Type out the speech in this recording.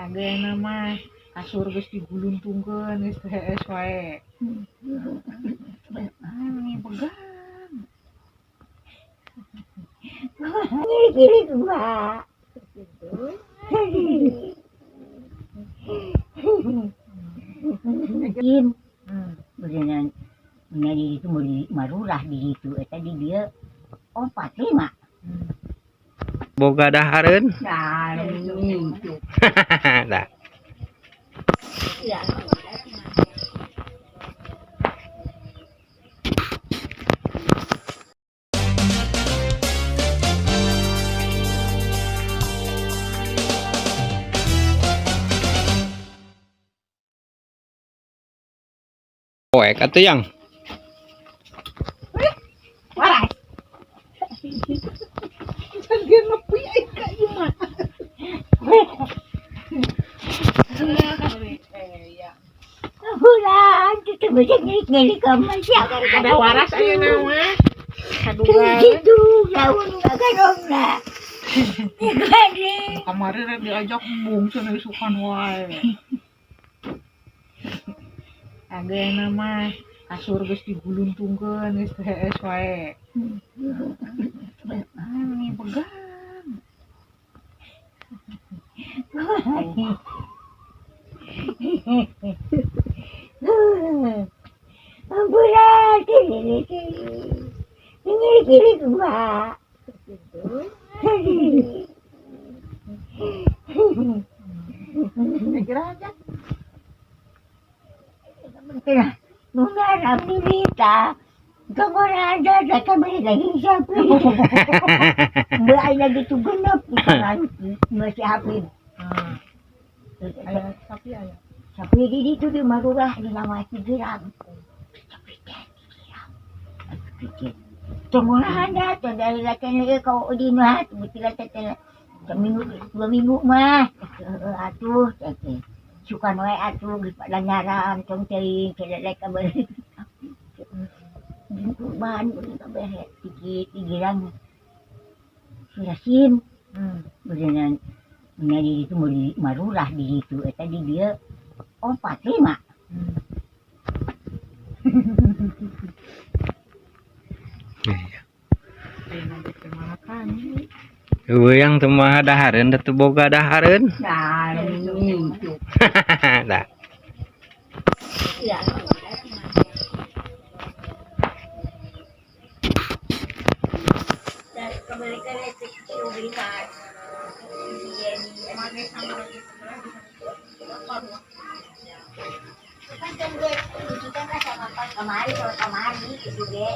Ageuna mah kasur geus diguluntungkeun geus teu hees wae. Ini pegang. Ngilik-ngilik gua. Mungkin berenang di itu mau marurah di situ eta di dia 45. Boga dahareun. Nah, itu. Dah. Ya. Poek atuh yang. Waras. Can ge nepi ai ka ieu mah. Bulan itu bisa ngilik-ngilik ke masyarakat. Ada waras ayeuna mah. Kaduga. Gitu, daun kagarongna. Gede. Kamari rek diajak embung cenah isukan wae. Ageuna mah kasur geus diguluntungkeun geus teu hees wae. Ini pegang. Bulan ngilik-ngilik gua. Kira aja. Nungaram ni Rita. Kagorada, kami lagi sapi. Mulai lagi tu genap masih api. Aya sapi aya. Sapi di situ di marurah di lama girang. Sapi teh girang. Tunggulah dah, dari latihan lagi kau di mah, betul lah seminggu 2 minggu mah. Atuh, suka noe atuh geus pada nyaram tong teuing celelek kabeh. Kurban kabeh tiki girang. Si Yasin berenang di itu mau marurah di situ eta di dia 45. Iya. Ayeuna teh makan. Eueuh yang teu maha dahareun da teu boga dahareun. Nah, itu. Dah. Ya. Kebalikan itu kan gue kan sama kamari kalau kamari gitu ge.